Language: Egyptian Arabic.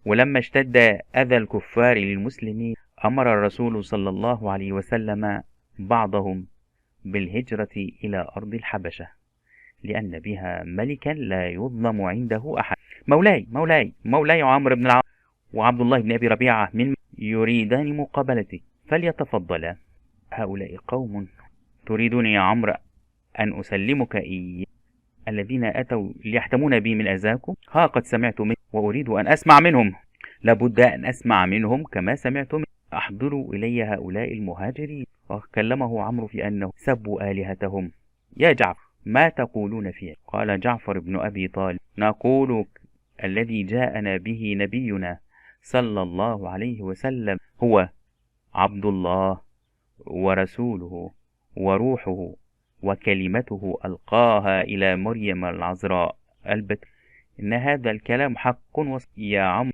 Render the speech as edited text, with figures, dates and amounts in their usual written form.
ولما اشتد أذى الكفار للمسلمين أمر الرسول صلى الله عليه وسلم بعضهم بالهجرة إلى أرض الحبشة، لأن بها ملكا لا يظلم عنده أحد. مولاي مولاي مولاي عمرو بن العاص وعبد الله بن أبي ربيعة من يريدان مقابلتي فليتفضلا. هؤلاء قوم تريدون يا عمرو أن أسلمك إياه الذين أتوا ليحتمون بي من أذاكم؟ ها قد سمعت منهم وأريد أن أسمع منهم، لابد أن أسمع منهم كما سمعت منهم. أحضروا إلي هؤلاء المهاجرين. وكلمه عمرو في أنه سبوا آلهتهم. يا جعفر ما تقولون فيه؟ قال جعفر بن أبي طالب: نقول الذي جاءنا به نبينا صلى الله عليه وسلم هو عبد الله ورسوله وروحه وكلمته ألقاها إلى مريم العذراء البتول. إن هذا الكلام حق يا عمرو.